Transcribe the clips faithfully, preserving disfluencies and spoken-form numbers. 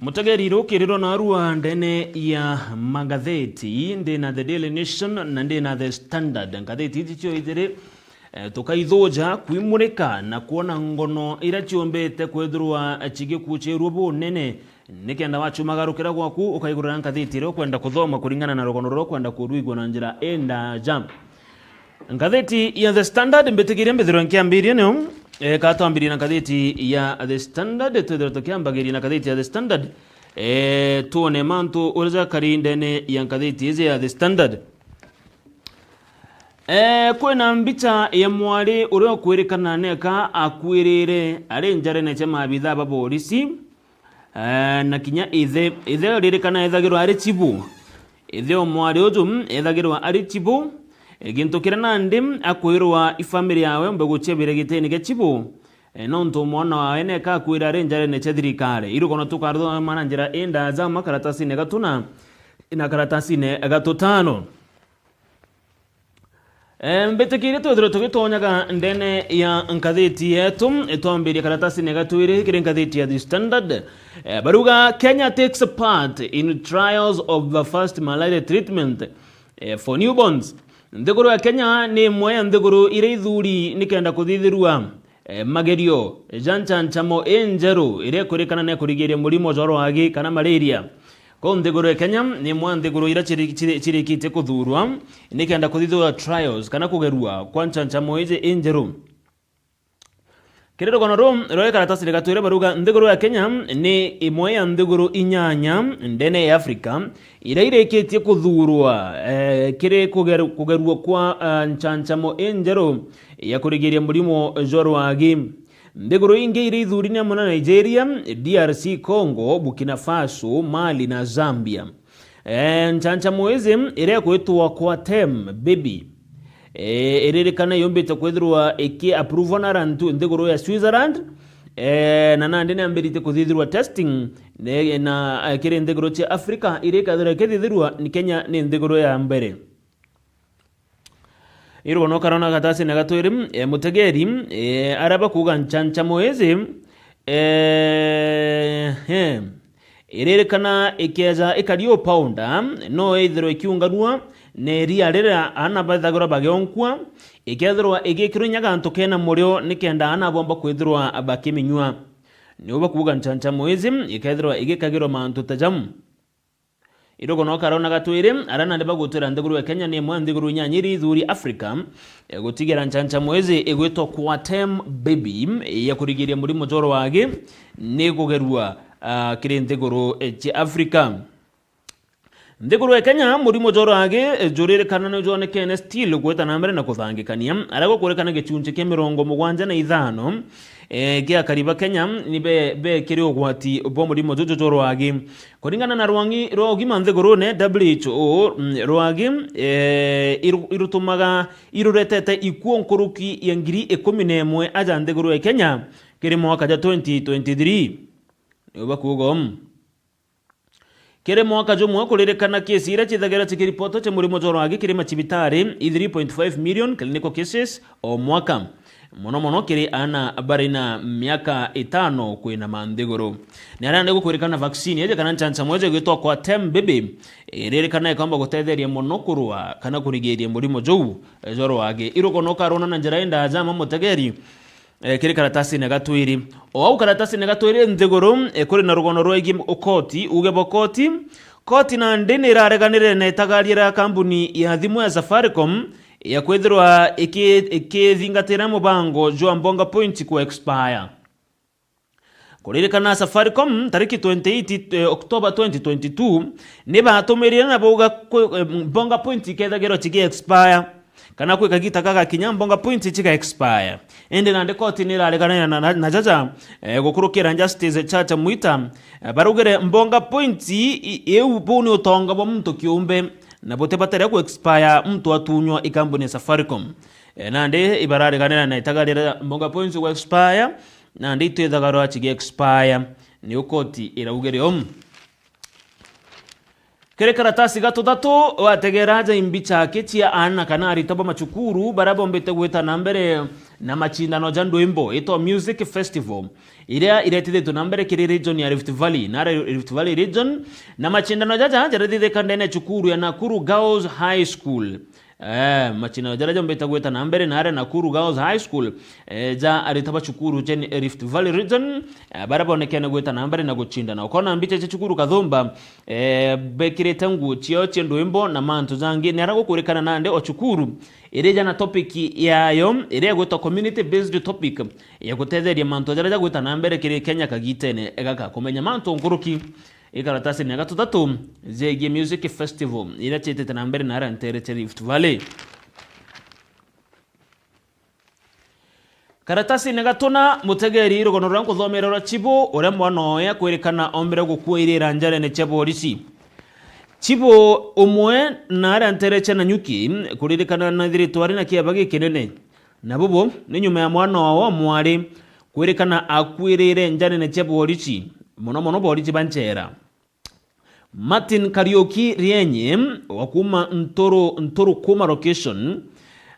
Mutegeri, rukiriro narua ndene ya magatheti, ndi na The Daily Nation na ndi na The Standard. Ngatheti iji cio ijiri, eh, tukaithuja kwimurika na kwona ngono iria ciumbite kwithirwa cigikucirua bunene. Nikenda wachumaga rukira gwaku, ukaigurira ngatheti iria ukwenda kuthoma kuringana na rugono ruria ukwenda kurwigua na njira indaja. Ngatheti ya The Standard, mbitikirie mbithirwe nkiambiria nio, eh, ka twambirie na ngatheti ya The Standard, twithirwe tukiambagiria na ngatheti ya The Standard, eh, twone mantu uria jakari ndene ya ngatheti iji ya The Standard. Eh, kwina mbicha ya mwari uria ukwirikana neka akwirire ari njarene cia maabitha ba borisi. Eh, na kinya ithe, ithe ririkana ethagirwa ari chibu. Ithe o mwari uju, mm, ethagirwa ari chibu. Eh, gintu kiria nandi akwirwa i family yawe mbegu ciabire gitini gia chibu. Eh, nontu mwana wawe neka akwira ari njarene cia thirikari. Irugono tukaruthoma na njira indaja makaratasi ne gatuna na karatasi ne gatutano. Eh, mbitikirie twithirwe tugitonyaga ndene ya ngatheti yetu, eh, twambirie karatasi ne gatwiri kiri ngatheti ya The Standard. Eh, baruga, Kenya takes part in trials of the first malaria treatment, eh, for newborns. Nthiguru ya Kenya ni imwe ya nthiguru iria ithuri nikenda kuthithirua eh, magerio ja nchanchamo injeru iria ikurikana na kurigiria murimo jwa rwagi kana malaria. Kuu nthiguru ya Kenya ni imwe ya nthiguru iria chiri-, chiri-, chirikitie kuthurwa nikenda kuthithua trials kana kugerua kwa nchanchamo iji injeru. Kiri rugono ruu rwa ikaratasi rigatwire baruga, nthiguru ya Kenya ni imwe ya nthiguru inyanya ndene ya Africa iria irikitie kuthurwa, eh, kiri kugeru-, kugerua kwa, eh, nchanchamo injeru ya kurigiria murimo jwa rwagi. Nthiguru ingi iria ithuri ni amwe na Nigeria, D R C Congo, Burkina Faso, Mali na Zambia. Eh, nchanchamo iji iria ikwitwa Coartem Baby, eh, iririkana yumbite kwithirwa iki approve na rantu nthiguru ya Switzerland, eh, na nandi niambiritie kuthithirwa testing, ne-, na, eh, kiri nthiguru cia Africa iria ikathirwa ikithithirwa, ni Kenya ni nthiguru ya mbere. Irugono karona gatasi na gatwiri, eh, mutegeri, eh, aria bakuuga nchanchamo iji, eh, eh, iririkana ikeja ikari o paunda, no ithirwe ikiunganua na iria riria aana bethagirwa bagionkua, ikethirwa igikirwa inya gantu kena murio nikenda aana bomba kwithirwa bakiminyua. Niu bakuuga nchanchamo iji ikethirwa igikagirwa mantu ta jau. Irugono karona gatwiri, aria nandi bagutwira nthiguru ya Kenya ni imwe ya nthiguru inyanya iria ithuri Africa, eh, gutigira nchanchamo iji igwitwa Coartem Baby, eh, ya kurigiria murimo jwa rwagi ni kugerua, ah, kiri nthiguru, eh, cia Africa. Nthiguru ya Kenya, murimo jwa rwagi, eh, juririkana ni jwonekene still gwita na mbere na kuthangikania, aria gukurikana gichunchi kia mirongo mugwanja na ithano, eh, kia akari ba Kenya ni be-, be kiri ugwati bwa murimo juju jwa rwagi. Kuringana na rwangi rwa ugima nthigurune, W H O, mm, rwagi, eh, iru-, irutumaga iruretete ikuo nkuruki ya ngiri ikumi na imwe aja nthiguru ya Kenya kiri mwaka ja twenty twenty-three. Niu bakuuga umu. Kiri mwaka jumwe, kuririkana kesi iria ciithagirwa cikiripoto cia murimo jwa rwagi kiri macibitari i three point five million clinical cases o mwaka. Mono mono kiri aana bari na miaka itano kwina manthiguru. Ni aria nandi gukwirikana vaccine eje kana nchanchamo eje gwitwa Coartem Baby, iririkana ikomba gutetheria mono kurua kana kurigiria murimo juu jwa rwagi. Irugono ukarona na njira indaja ma mutegeri, eh, kiri karatasine gatwiri. O au karatasine gatwiri nthiguru, eh, kuri na rugono rwegi ukoti, uge bwa koti. Koti nandi ni irareganire na itagaria ria kambuni ya thimu ya Safaricom ya kwithirwa iki-, ikithingatira mubango jwa Mbonga Point ku expire. Kuririkana Safaricom, tariki twenty-eight, eh, October twenty twenty-two, ni baatumirire na bauga kwi-, eh, Mbonga Point ikethagirwa cigi expire, kana kwi kagita gagakinya Mbonga Point ciga expire. Indi nandi koti ni irareganira na, na, na jaja, eh, gukurukira Justice Chacha Mwita, eh, baraugire Mbonga Point i-, i-, iu buu ni utonga bwa muntu kiumbe, na butibatire ku expire muntu atunywa i kambuni ya Safaricom. Eh, nandi ibarareganira na itagaria ria Mbonga Point ku expire, nandi itwithaga rwachigi expire, niu koti iraugire umu. Kiri karatasi ga tuthatu, wategera aja imbicha ake cia aana kana arita ba macukuru baria bombite gwita na mbere na macindano ja ndwimbo itwa Music Festival, iria iretithitwe na mbere kiri region ya Rift Valley, na Rift Valley region, na macindano jaja jarethithika ndene ya cukuru ya Nakuru Girls High School. Eh, macindano jaria jombite gwita na mbere na aria Nakuru Girls High School, eh, ja arita ba cukuru jen Rift Valley region, eh, baria bonekene gwita na mbere na gucindana. Ukona mbicha cia cukuru Kathumba, eh, bekirite nguo ciao cia ndwimbo na mantu jangi, ni aria gukwirikana nandi o cukuru iri jana topic yayo iria igwitwa community based topic ya gutetheria mantu jaria jagwita na mbere kiri Kenya kagitene gaka. Kumenya mantu nkuruki, ikaratasi ni ya gatuthatu jegie Music Festival iria ciitite na mbere na aria ntere cia Rift Valley. Karatasine ga tuna, mutegeri, rugono ruria nkuthomera rwa Chibu, uria mwana owe akwirikana ombire gukuirira njarene cia borisi. Chibu umwe na aria ntere cia Nanyuki, kuririkana nathiritwe ari na kieba gikinene. Na bubu ni nyuma ya mwana owe o mwari kwirikana akuirire njarene cia borisi, mono mono borisi ba nchera. Martin Kariuki Rienye wa kuuma Nturu, Nturu Kuma location,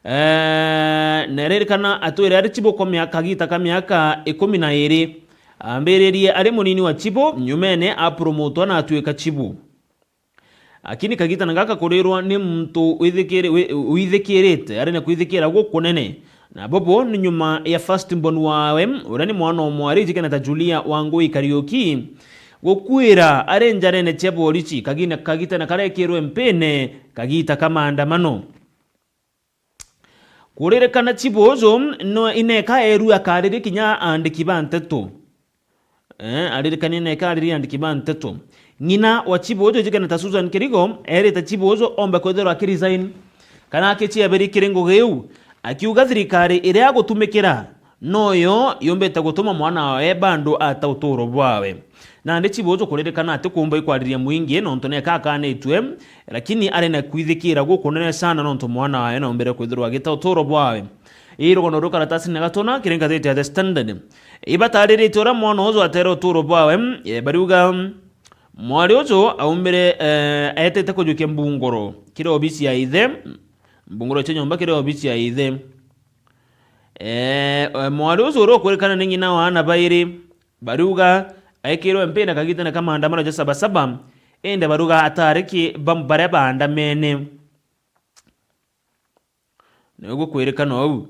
eh, neririkana atwire ari Chibu kwa miaka, kagiita ka miaka ikumi na iiri. Ambiririe ari munini wa Chibu, nyumene apromotwa na atwika Chibu. Lakini kagiitane gaka kurirwa ni muntu withikiri-, wi-, withikirite, ari na kwithikira gukunene. Na bubu ni nyuma ya first born wawe, uria ni mwana o mwari ijikene ta Julia Wangui Kariuki, gukwira ari njarene cia borisi kagina-, kagitene karia ekirwe mpine kagiita ka maandamano. Kuririkana Chibu uju no ineka eeru akariri kinya aandiki ba nteto. Eh, aririkania neka ariri aandiki ba nteto. Ng'ina wa Chibu uju ijikene ta Susan Kirigo, erite Chibu uju ombe kwithirwa akiresign kana akicieberi kiri ngugi iu, akiuga thirikari iria agutumikira noyo yumbite gutuma mwana wawe bandu ata uturo bwawe. Nandi Chibu uju kuririkana ati kumba ikwariria mwingi nontu neka akanitue, lakini ari na kwithikira gukunene sana nontu mwana wawe naumbire kwithirwa agita uturo bwawe. Ii rugono ruu karatasine ga tuna kiri ngathiti ya The Standard. Ibatariritie uria mwana uju atere uturo bwawe, eh, bariuga mwari uju aumbire, eh, etete kujukia mbunguro kiri obisi ya ithe, mbunguro cia nyomba kiri obisi ya ithe. Eh, mwari uju uria ukwirikana ni ng'ina wa aana bairi, bariuga aikirwe mpine kagitene ka maandamano ja Saba Saba, indi bariuga atari ki ba-, baria baandamene. Niguo kwirikana uu.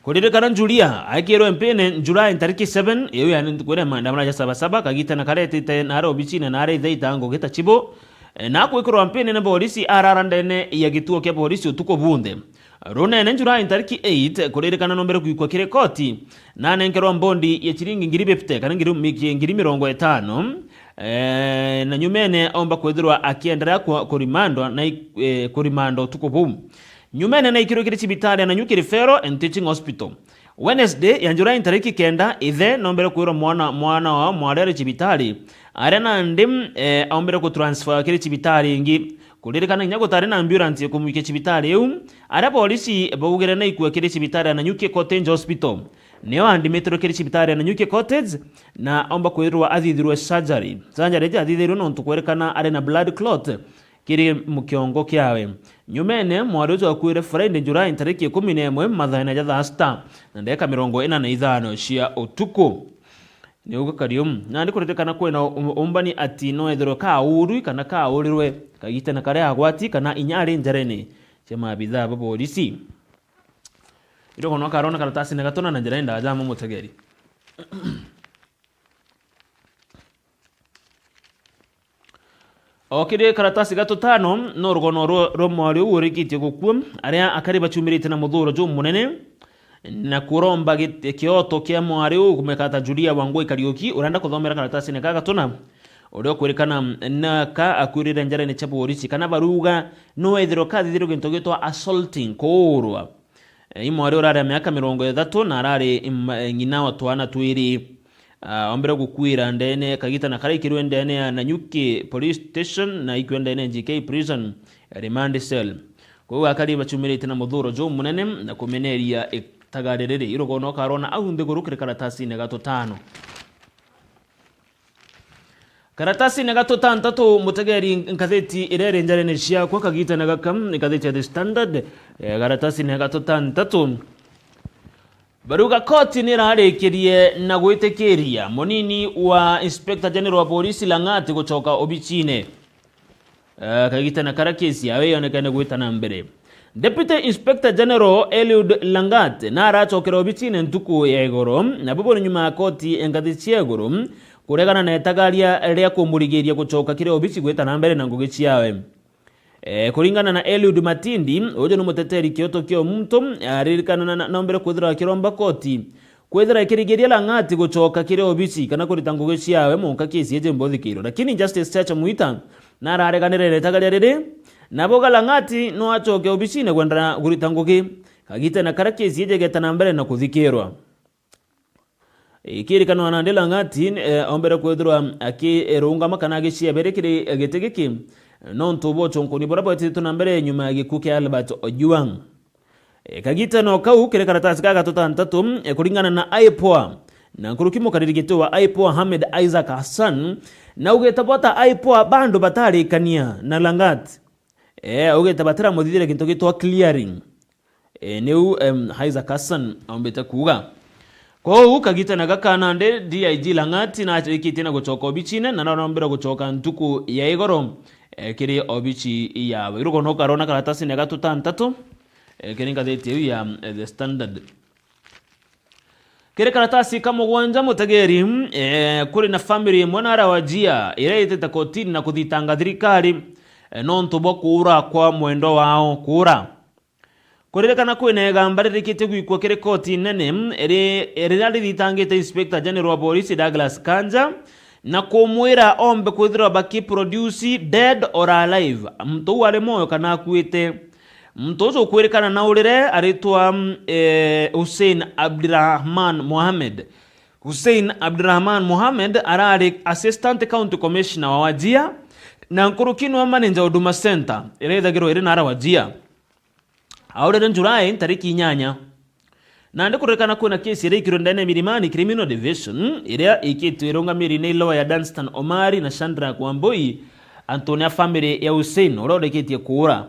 Kuririkana Julia aikirwe mpine July ntariki seven, iu yani ntuku iria maandamano ja Saba Saba, kagitene karia etite naari obisine naari ithe ita ngugi ta Chibu, e, na akwikirwa mpine ni borisi arara ndene ya gituo kia borisi utuku bunthe. Runene July ntariki eight, kuririkana nombere gwikwa kiri koti, na anenkerwa mbondi ya ciringi ngiri fifty kana ngiri, mi-, ngiri mirongo itano, eh, na nyumene omba kwithirwa akienderea kwa-, kurimandwa na i-, eh, kurimandwa utuku buu. Nyumene naikirwe kiri cibitari ya Nanyuki Referral and Teaching Hospital. Wednesday ya July ntariki kenda, ithe nombere kwirwa mwana, mwana wa mwari ari cibitari, aria nandi, eh, aumbire kutransfer kiri cibitari ingi. Kuririkana kinya gutari na ambulance ya kumwikia cibitari iu, aria borisi baugire naikue kiri cibitari ya Nanyuki Cottage Hospital. Nio andimitwe kiri cibitari ya Nanyuki Cottage na omba kwirwa athithirwe surgery. Surgery iji athithirwe nontu kwerikana ari na blood clot kiri mukiongo kiawe. Nyumene, mwari uju akuire Friday, July ntariki ikumi na imwe, mathaene ja thaa sita na ndagika mirongo ina na ithano cia utuku. Niuga Kariuki, nandi kuririkana kwina u-, umbani ati no ethirwe kaurwi kana kaurirwe kagitene karia agwati kana inya ari njarene cia maabithaa ba borisi. Irogo no karona karatasine ga tuna na njira indaja mu mutegeri. O kiri karatasi ga tutano, no rugono rwa, rwa mwari uu urikitie gukua, aria akari bacumirite na muthuro jumunene, na kuromba git-, kioto kia mwari uu kumekata Julia Wangui Kariuki, urenda kuthomera karatasine ga gatuna, uria ukwirikana naka akwirire njarene cia borisi, kana baruga no ethirwe kathithirwe gintu gitwa assaulting, kuurwa. E, i mwari urari a miaka mirongo ithatu na arari im-, e, ng'ina wa twana twiri. A, ombire gukwira ndene kagita na karaikirwe ndene ya Nanyuki Police Station na aikue ndene ya G K Prison, e, remand cell. Kwou akari bacumirite na muthuro jumunene na kumeneria itagari riri. Irugono ukarona au nthiguru kiri karatasine ga tutano. Karatasine ga tutantatu, mutegeri, ngatheti iria iri njarene ciakwa kagitene gaka, ngatheti ya The Standard, eh, karatasine ga tutantatu. Baruga koti ni irarikirie na gwitikiria munini wa Inspector General wa Polisi Lang'ati gucoka obicine. Eh, kagitene karia kesi yawe yonekene gwita na mbere. Deputy Inspector General Eliud Langat naracokera obicine ntuku ya igoro, na bubu ni nyuma ya koti ya ngatheti cia iguru kuregana na itagaria ria kumurigiria gucoka kiri obici gwita na mbere na ngugi ciawe. Eh, kuringana na Eliud Matindi, uju ni muteteri kioto kia muntu, aririkana na, na, nombere kwithirwa akiromba koti kwithira ikirigiria Lang'ati gucoka kiri obici kana kurita ngugi ciawe munka kesi iji mbuthikirwe. Lakini Justice Chacha Mwita narareganire na itagaria riri, na bauga Lang'ati no acoke obicine kwenda kurita ngugi kagitene karia kesi iji igeta na mbere na kuthikirwa. Ikirikanwa nandi Lang'ati, eh, ombere kwithirwa akirungama kana agiciebere kiri giti giki, nontu bwa uchonkoni buria bwetitwe na mbere nyuma ya gikuu kia Albert Ojwang. Eh, kagitene o kau kiri karatasi ga gatutantatu, eh, kuringana na IPOA, na nkuruki mukariri giti wa IPOA Hamed Isaac Hassan, na ugite bota IPOA bandu batarikania na Lang'ati. Eh, augite batiramuthithire gintu gitwa clearing. Eh, niu, em, Isaac Hassan aumbite kuuga. Kwou kagitene gaka nandi D I G Lang'ati narikitie na gucoka obicine na narombire gucoka ntuku ya igoro, eh, kiri obici yawe. Irugo nukarona karatasine ga tutantatu, eh, kiri ngatheti iu ya, eh, The Standard. Kiri karatasi ka mugwanja, mutegeri, eh, kuri na family imwe na arawajia iria itite kotini na kuthitanga thirikari, eh, nontu bwa kuura kwa mwendwa wao kuura. Kuririkana kwina igamba ririkitie gwikwa kiri koti nene, iri-, riria rithitangite Inspector General wa Polisi Douglas Kanja, na kumwira ombe kwithirwa bakiproduce dead or alive, muntu uu ari mwoyo kana akuite. Muntu ucio ukwirikana na urire aritwa, eh, Hussein Abdirahman Mohamed. Hussein Abdirahman Mohamed arari Assistant County Commissioner wa Wajir, na nkuruki niwe manager Huduma Center, iria ithagirwa iri nara Wajir. Aurire July ntariki inyanya. Nandi kuririkana kwina kesi iria ikirwe ndene ya Milimani Criminal Division, iria ikitwe irungamiri ni lawyer Dunstan Omari na Shadrack Wambui, antune a family ya Hussein, uria urikitie kuura.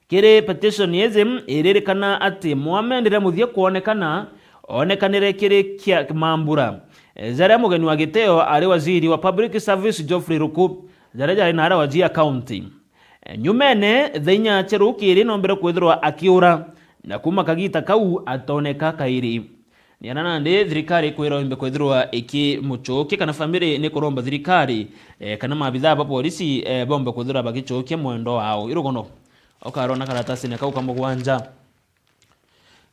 Kiri petition iji, iririkana ati Mohamed riria muthia kwonekana, onekanire kiri kia Mambura, jaria mugeni wa giteo ari waziri wa Public Service Geoffrey Ruku, jaria jari nara Wajir County. Nyumene, thaa inya cia rukiri, nombere kwithirwa akiura, na kuma kagita kau atoneka kairi. Niana nandi thirikari ikwira imbe kwithirwa ikimucokia, kana family ni kuromba thirikari, eh, kana maabithaa ba polisi, eh, bombe kwithirwa bagicokia mwendwa wao. Irugono, ukarona karatasine kau ka mugwanja.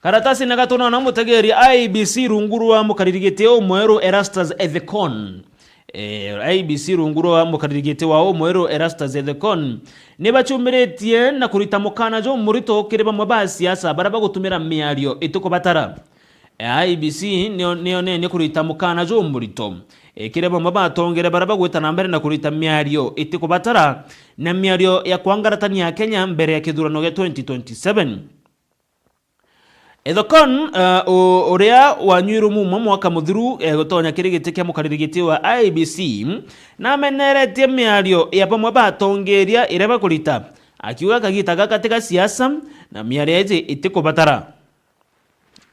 Karatasine ga tunana, mutegeri, I E B C rungu rwa mukariri giti umweru Erastus Ethekon. Eh, I E B C rungu rwa mukariri giti wao umweru Erastus Ethekon, ni bachumiritie na kurita mukana jumurito kiri bamwe ba siasa baria bagutumira miario itikubatara. Eh, I E B C nio, nio nene kurita mukana jumurito, eh, kiri bamwe ba atongere baria bagwita na mbere na kurita miario itikubatara, na miario ya kwangaratania Kenya mbere ya kithurano gia twenty twenty-seven. Ethekon, eh, u-, uria wanyuirwe muma mwaka muthiru, eh, gutonya kiri giti kia mukariri giti wa I E B C, nameneretie miario ya bamwe ba atongeria iria bakurita, akiuga kagita gaka ti ga siasa na miario iji itikubatara.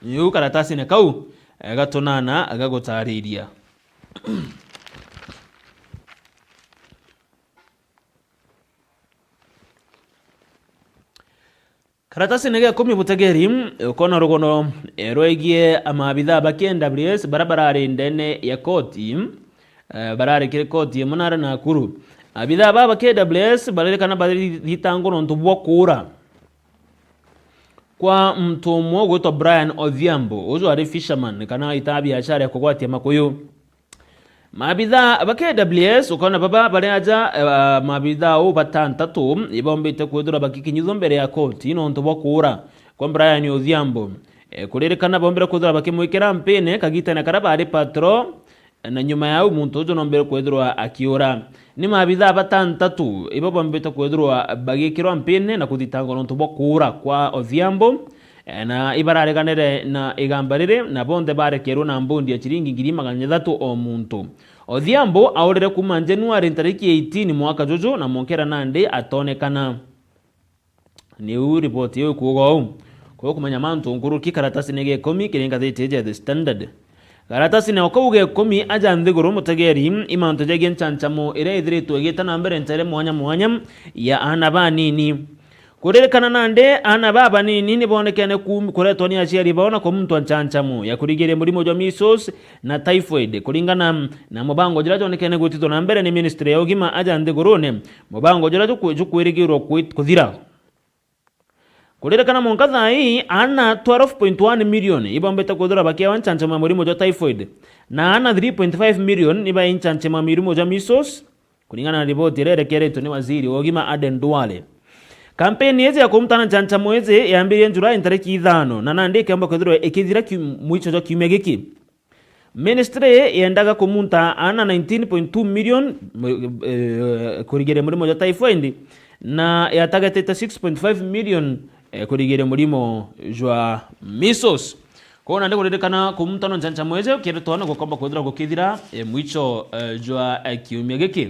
Niu karatasine kau, eh, ga tunana gagutariria. Karatasine ga ikumi, mutegeri, ukona rugono, eh, rwegie maabithaa ba K W S baria barari ndene ya koti, eh, barari kiri koti imwe nara Nakuru. Abithaa baba ba K W S baririkana barithitangwa nontu bwa kuura kwa muntu umwe ugwitwa Brian Odhiambo, uju ari fisherman kana aitaa biashara ya kugwatia makuyu. Maabithaa ba K W S ukona baba bari aja, eh, maabithaa uu batantatu ibombite kwithirwa bakikinyithua mbere ya koti nontu bwa kuura kwa Brian Odhiambo. Eh, kuririkana bombire kwithirwa bakimwikira mpini kagitene karia bari patrol, na nyuma ya uu muntu uju nombire kwithirwa akiura. Ni maabithaa batantatu ibo bombite kwithirwa bagikirwa mpini na kuthitangwa nontu bwa kuura kwa Odhiambo. Eh, na ibarareganire na igamba riri, na bonthe barekerwe na mbondi ya ciringi ngiri magana jathatu o muntu. Odhiambo aurire kuuma Januari ntariki eighteen mwaka juju, na mwankera nandi atonekana. Niu riboti iu ikuuga uu. Kwa kumenya mantu nkuruki, karatasine ga ikumi kiri ngathiti iji ya The Standard. Karatasine o kau ga ikumi aja nthiguru, mutegeri, i mantu jegie nchanchamo iria ithiritwe igiita na mbere ntere mwanya mwanya ya aana banini. Kuririkana nandi, aana baa banini ni boonekene ku-, kuretwa ni aciari bao na kumuntwa nchanchamo ya kurigiria murimo jwa measles na typhoid, kuringana na mubango juria jwonekene gwitithwa na mbere ni ministry ya ugima aja nthigurune, mubango juria jukwi-, jukwirigirwa kwi-, kuthira. Kuririkana mwanka thaa ii, aana twelve point one million ibombete kwithirwa bakiewa nchanchamo ya murimo jwa typhoid, na aana three point five million ni baei nchanchamo ya murimo jwa measles, kuringana na riboti iria irekeretwe ni waziri wa ugima Aden Duale. Kampeni iji ya kumutana nchanchamo iji yambirie Julai ntariki ithano, na nandi ikeomba kwithirwa ikithira kiu-, mwicho jwa kiumia giki. Ministry yendaga kumunta aana nineteen point two million mu-, eh, kurigiria murimo jwa typhoid, na yatagetete six point five million, eh, kurigiria murimo jwa measles. Kwou nandi kuririkana kumunta no nchanchamo iji ukiritwa na gukomba kwithirwa gukithira, eh, mwicho, eh, jwa, eh, kiumia giki.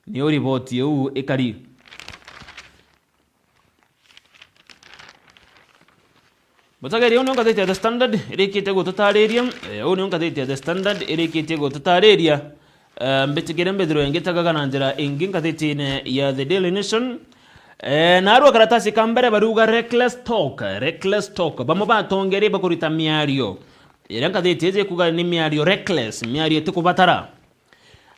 Niyo riboti iu ikari. Mutegeri, uu niu ngathiti ya The Standard irikitie gututariria. Eh, uu niu ngathiti ya The Standard irikitie gututariria. Eh, mbitigire mbithirwe ngitegaga na njira ingi ngathitine ya The Daily Nation. Eh, narua karatasi ka mbere bariuga reckless talk, reckless talk. Bamwe batongeri bakurita miario iria ngathiti iji ikuga ni miario reckless, miario itikubatara.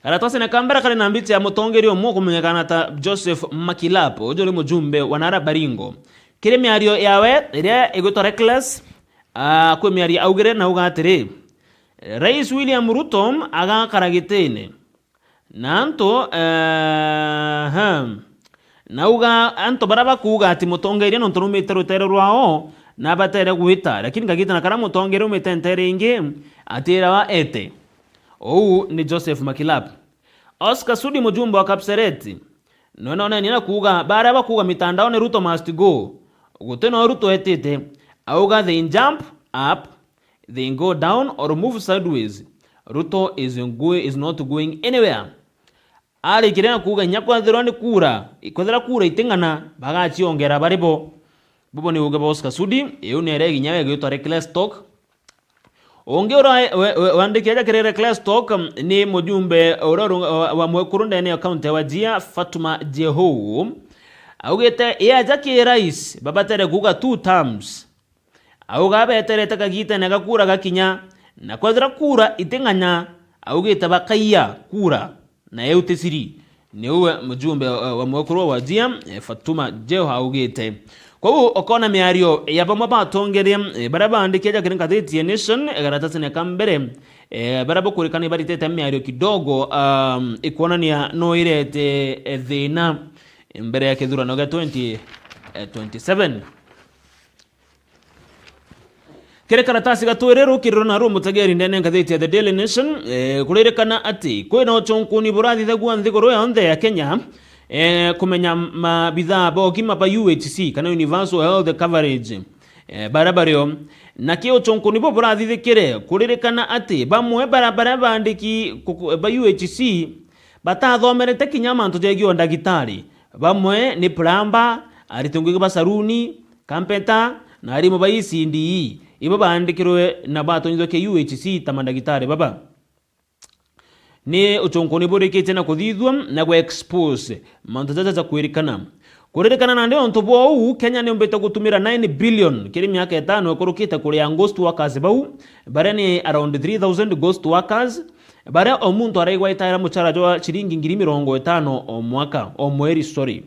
Karatasine ka mbere kari na mbicha ya mutongeria umwe ukumenyekana ta Joseph Makilap, uju ni mujumbe wa nara Baringo. Kiri miario yawe iria igwitwa reckless, ah, kwi miario augire na auga atiri, Rais William Ruto agakara gitine. Na antu, ehe, na auga antu baria bakuuga ati mutongeria nontu numite rutere rwao, nabatere gwita, lakini kagita na karia mutongeria umite ntere ingi, atirawa ete. Uu ni Joseph Makilap. Oscar Sudi, mujumbe wa Kapseret, nwe nonenie na kuuga baria bakuuga mitandaone Ruto must go, guti no Ruto etite, auga they jump up, they go down or move sideways. Ruto is, go-, is not going anywhere. Arikiria na kuuga inya kwethirwa ni kura, kwethira kura iting'ana, bagaciongera bari bo. Bubu ni uuge bwa Oscar Sudi, iu ni iria iginya igwitwa reckless talk. Ungi uria we-, we-, wandiki aja kiri reckless talk, um, ni mujumbe uria urung-, wa, wa mwekuru ndene ya kaunti ya Wajir, Fatuma Jehou. Augite, i aja ki rais, babatere kuuga two terms. Auga beterete kagitene ga kura gakinya, na kwethira kura iting'anya, augite bakaiya kura, na eu ti siri. Niu we mujumbe, eh, wa mwekuru wa Wajir, eh, Fatuma Jehou augite. Kwou ukona miario ya bamwe batongeria, eh, baria baandikia ja kiri ngathiti ya Nation, eh, karatasine ka mbere, eh, baria bukurikana baritete miario kidogo, um, ikwonania no irete, eh, thina mbere ya kithurano gia twenty, eh, twenty seven. Kiri karatasi gatwiri rukiriro na rumutegeri ndene ngathiti ya The Daily Nation, eh, kuririkana ati kwina uchunkuni burathithagua nthiguru yonthe ya Kenya, eh, kumenya mabithaa ba ugima ba U H C kana universal health coverage, eh, baria bario. Na ki uchunkuni bu burathithikire, kuririkana ati bamwe bara-, baria bandiki kuku-, ba U H C batathomerete kinya mantu jegie ndagitari. Bamwe ni plumber, ariti ngugi ba saruni, carpenter, na arimu ba E C D E, ibo baandikirwe na batonyithua ki U H C ta mandagitari baba. Ni uchunkuni burikitie na kuthithua na gwe expose mantu jaja ja kwirikana. Kuririkana nandi untu bwou, Kenya niumbite gutumira nine billion kiri miaka itano ikurukite kuria ghost workers bau, baria ni around three thousand ghost workers, baria o muntu araigwa itaira muchara jwa chiringi ngiri mirongo itano o mwaka, o mweri, sorry.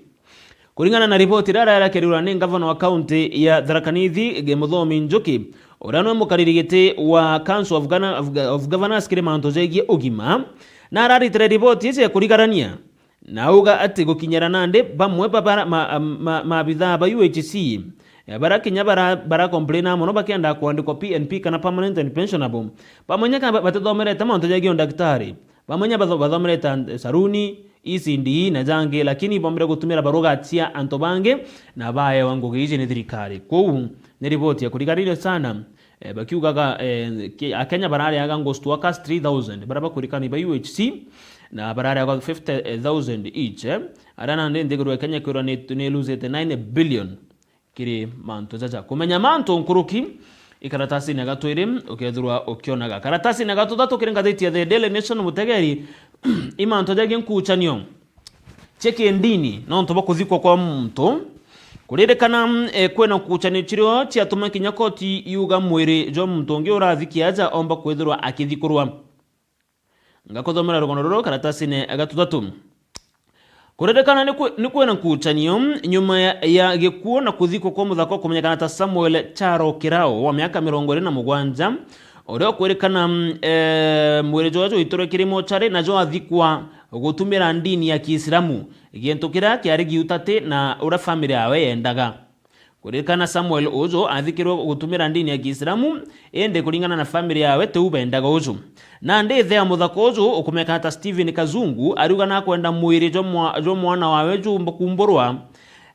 Kuringana na riboti iria iraerekerirwa ni ngavana wa kaunti ya Tharaka Nithi, Muthomi Njuki, uria niwe mukariri giti wa Council of Gana-, of Ga-, of Governors kiri mantu jegie ugima, na araritire riboti iji ya kurigarania, na auga ati gukinyira nandi bamwe ba bara-, ma-, ma-, maabithaa ba U H C, eh, baria kinya bara-, bara complaina mono bakienda kwandikwa P N P kana permanent and pensionable, bamwe nya kana ba-, batithomerete mantu jegie ndagitari. Bamwe nya batho-, bathomerete an-, saruni, E C D E na jangi, lakini ibombire gutumira baruga cia antu bangi na baewa ngugi iji ni thirikari. Kwou ni riboti ya kurigarania sana, Eh, bakiugaga, eh, ki-, Akenya barareaga ghost workers three thousand, baria bakurikana ba U H C, na barareaga fifty thousand each, eh. Aria nandi nthiguru ya Kenya kwirwa ni, ni losete nine billion kiri mantu jaja. Kumenya mantu nkuruki, ikaratasini ya gatwiri ukethirwa ukionaga. Karatasini ya gatuthatu kiri ngathiti ya The Daily Nation, mutegeri, i mantu jagi nkuchanio cia kindini nontu bwa kuthikwa kwa muntu. Kuririkana, eh, kwina nkuchanio chirio ciatuma kinya koti yuga mwiri jwa muntu ungi urathikia aja omba kwithirwa akithikurwa. Ngakuthomera rugono ruru karatasini ya gatuthatu. Kuririkana ni kwi-, ni kwina nkuchanio nyuma ya, ya gikuo na kuthikwa kwa muthaka ukumenyekana ta Samuel Charo Kirao wa miaka mirongo iri na mugwanja, uria ukwirikana, mm, eh, mwiri jwawe jwaitirwe kiri mochari na jwathikwa gutumira ndini ya Kiislamu, gintu kiria kiari giutati na uria family yawe yendaga. Kuririkana Samuel uju athikirwe gutumira ndini ya Kiislamu, indi kuringana na family yawe tiu bendaga uju. Nandi ithe ya muthaka uju ukumenyekana ta Stephen Kazungu ariuga nakwenda mwiri jwa mwa-, jwa mwana wawe jumba kumburwa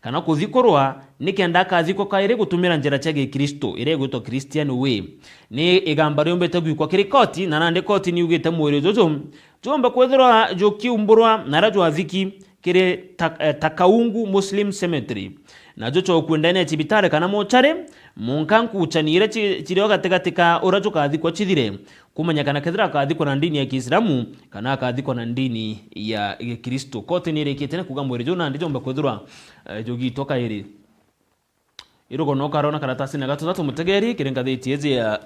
kana kuthikurwa, nikenda akathikwa kairi gutumira njira cia Gikristo iria igwitwa Christian Way. Ni igamba riumbite gwikwa kiri koti, na nandi koti niugite mwiri juju jumba kwithirwa jukiumburwa na aria jwathiki kiri Ta-, eh, Takaungu Muslim Cemetery. Najo chokue ndene ya chibitari kana mochari, munka nkuchani iria chi-, chirio gatigati ka uria jukathikwa chithire, kumenyekana kethira akathikwa na ndini ya Kiislamu kana akathikwa na ndini ya Gikristo. Koti nirikite na kuga mwiri juu nandi jomba kwithirwa, eh, jugitwa kairi. Irugono ukarona karatasini ya gatuthatu, mutegeri, kiri ngathiti iji ya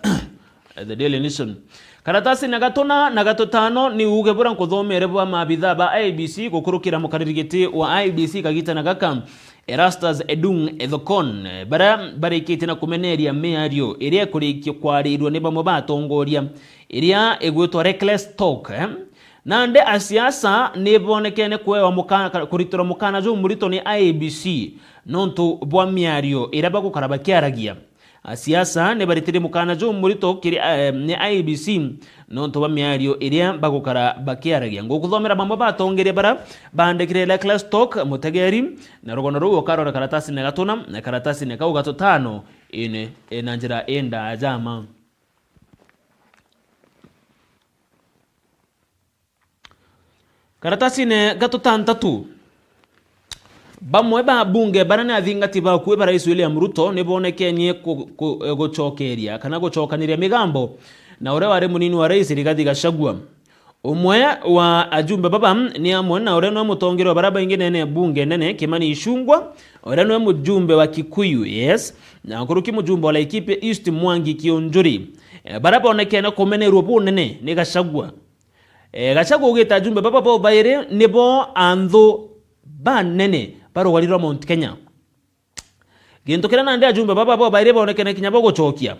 The Daily Nation. Karatasini ya gatuna na gatutano ni uuge buria nkuthomere bwa maabithaa ba I E B C gukurukira mukariri giti wa I E B C kagitana gaka, Erastus Edung Ethekon, baria barikitie na kumeneria miario iria ikurikio kwarirua ni bamwe ba atongoria, iria igwitwa reckless talk, eh? Nandi asiasa ni bonekene kuewa mukana, kuritirwa mukana jumurito ni I E B C nontu bwa miario iria bagukara bakiaragia. Asiasa ni baritire mukana jumurito kiri, eh, ni I E B C nontu bwa miario iria bagukara bakiaragia. Ngukuthomera bamwe ba atongeria baria baandikire reckless talk, mutegeri, na rugono ruu ukarora karatasini ya gatuna na karatasini ya kau gatutano ine, eh, na njira indaaja ma. Karatasine gatutantatu, bamwe ba abunge baria ni athingati bakui ba Rais William Ruto ni bonekenie ku-, ku-, gucokeria kana gucokaniria migambo na uria wari munini wa rais Rigathi Gachagua. Umwe wa ajumbe baba ni amwe na uria niwe mutongeria wa baria baingi nene ya bunge nene Kimani Ichung'wah, uria niwe mujumbe wa Kikuyu, yes, na nkuruki mujumbe wa Laikipia East Mwangi Kiunjuri, eh, baria bonekene kumenerua bunene ni Gachagua. Eh, Gachagua augite ajumbe baba bobairi nibo anthu banene ba rugari rwa Mount Kenya. Gintu kiria nandi ajumbe baba bobairi bonekene kinya bo gucokia.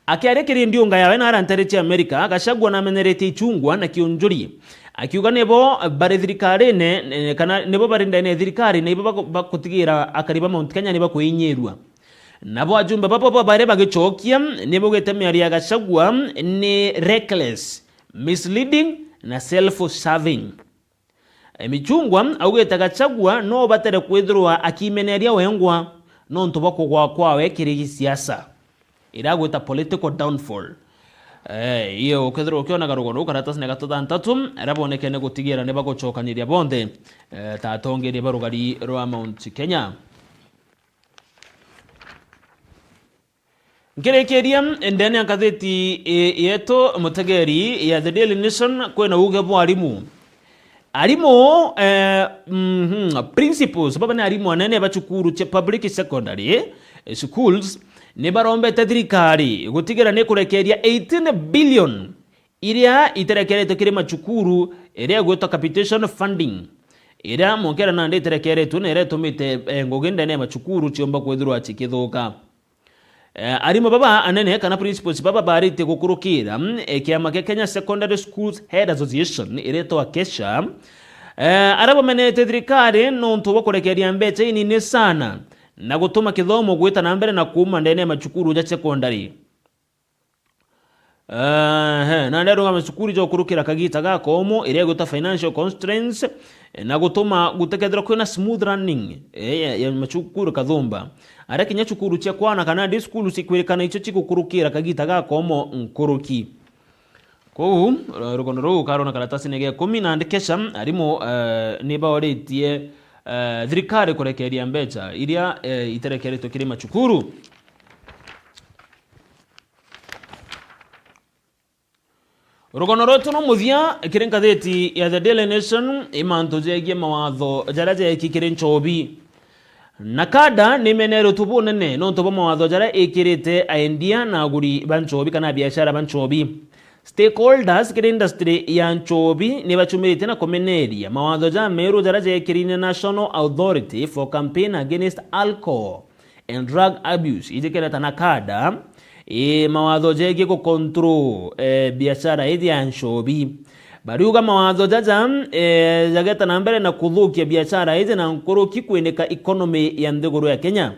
Akiaria kiri ndiunga yawe na ara ntere cia Amerika, Gachagua nameneretie Ichung'wah na Kiunjuri, akiuga nibo bari thirikarine, eh, kana nibo bari ndene ya thirikari, na ibo baku-, bakutigira akari ba Mount Kenya ni bakuinyirua. Nabo ajumbe baba bobairi bagicokia, ni baugite miario ya Gachagua ni reckless, misleading na self-serving. Michungwa augite Gachagua no batere kwithirwa akimeneria wengwa nontu bwa kugwa kwawe kiri gisiasa, iria agwita political downfall. Eh, iyo ukethirwa ukionaga rugono ruu karatasine gatutantatu, aria bonekene gutigira ni bagucokaniria bonthe, eh, ta atongeria ba rugari rwa Mount Kenya. Nkirikiria ndene ya ngatheti, e, yetu mutegeri ya The Daily Nation, kwina uuge bwa arimu. Arimu, eh, mhm, principals, baba ni arimu anene ba cukuru cia public secondary, eh, schools, ni barombete thirikari gutigira ni kurekeria eighteen billion iria iterekeretwe kiri macukuru, iria igwitwa capitation funding, iria monkera nandi iterekeretwe na iria itumite, eh, ngugi ndene ya macukuru ciomba kwithirwa cikithuka. Eh, arimu baba anene kana principals baba barite gukurukira, mm, eh, kiama kia Kenya Secondary Schools Head Association, iretwa KESHA, eh, aria bamenete thirikari nontu bwa kurekeria mbeca inini sana na gutuma kithomo gwita na mbere na kuuma ndene ya macukuru ja secondary. Ehe, nandi arugame cukuru ja gukurukira kagita ga komu, iria igwitwa financial constraints, na gutuma gutekethirwa kwina smooth running, eh, ya, ya macukuru kathumba. Aria kinya cukuru cia kwana kana day school cikwirikana icio cigukurukira kagita gakomo nkuruki. Kou, eh, rugono ruu karona karatasine ga ikumi, na ndikesha arimu, eh, nibaoritie, eh, thirikari kurekeria mbeca iria, eh, iterekeretwe kiri macukuru. Rugono rwetu no muthia kiri ngatheti ya The Daily Nation, i mantu jegie mawatho jaria jeeki kiri nchobi. NACADA nimeneretwe bunene nontu bwa mawatho jaria ikirite aendia na aguri ba nchobi kana biashara ba nchobi. Stakeholders kiri industry ya nchobi nibachumiritie na kumeneria mawatho jameru jaria jekirine National Authority for Campaign Against Alcohol and Drug Abuse, iji kireta NACADA, i mawatho jegie ku control, eh, biashara iji ya nchobi. Bariuga mawatho jaja, eh, jageta na mbere na kuthukia biashara iji na nkuruki kwinika economy ya nthiguru ya Kenya.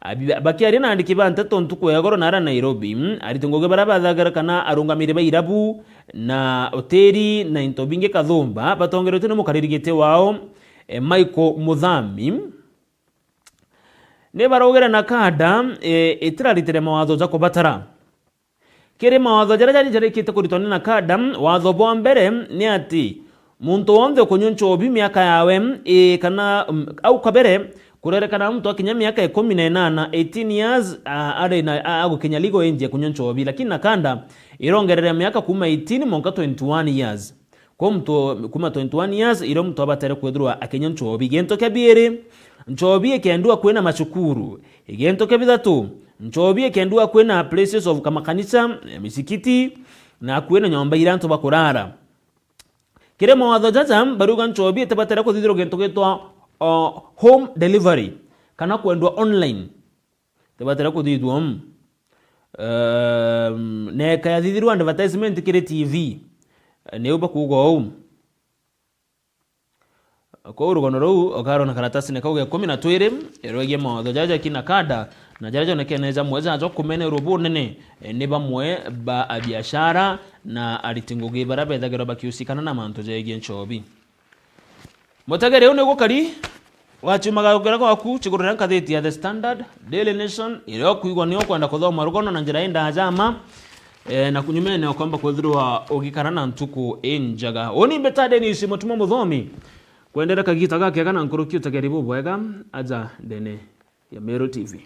Abi-, bakiaria na andiki ba nteto ntuku ya goro nara Nairobi, mm, ariti ngugi baria bathagira kana arungamiri ba irabu na hoteli na into bingi kathumba batongeretwe ni mukariri giti wao, eh, Michael Muthami, nibaraugire NACADA, eh, itiraritire mawatho ja kubatara. Kiri mawatho jaria jari jarikite kuritwa ni NACADA, watho bwa mbere ni ati muntu wonthe ukunyua nchobi miaka yawe, ii, kana, mm, au kabere, kurerekana muntu akinya miaka ikumi na inana, eighteen years, a-, ari na, a-, agukinya legal age ya kunyua nchobi, lakini NACADA irongerera miaka kuma eighteen mwanka twenty-one years. Kwa muntu kuma twenty-one years, irio muntu abatere kwithirwa akinyua nchobi. Gintu kia biiri, nchobi ikendua kwina macukuru. Gintu kia bithatu, nchobi ikendua kwina places of kamakanisa, misikiti, na kwina nyomba iria antu bakurara. Kiri mawatho jaja, bariuga nchobi itibatere kuthithirwa gintu gitwa, uh, home delivery, kana kwendwa online. Tibatira kuthithua, mm. Ehm, na ikayathithirwa advertisement kiri T V. Niu bakuuga uu. Kwou rugono ruu ukarona karatasine kau ga ikumi na twiri, rwegie mawatho jaja ja NACADA, na jaria jonekene jamwe jajo kumenerwa bunene, eh, ni bamwe ba abiashara na ariti ngugi baria bethagirwa bakiusikana na mantu jegie nchobi. Mutegeri, uu ni gukari waciumaga gukira gwaku, cigurira ngathiti ya The Standard, Daily Nation, iria ukwigua ni ukwenda kuthoma rugono na njira indaaja ma, eh, na kunyumene ukomba kwithirwa ugikara na ntuku injega. Uni mbita Dennis Mutuma Muthomi, kwendera kagita gakega na nkuruki utegeri bubwega aja ndene ya Meru T V.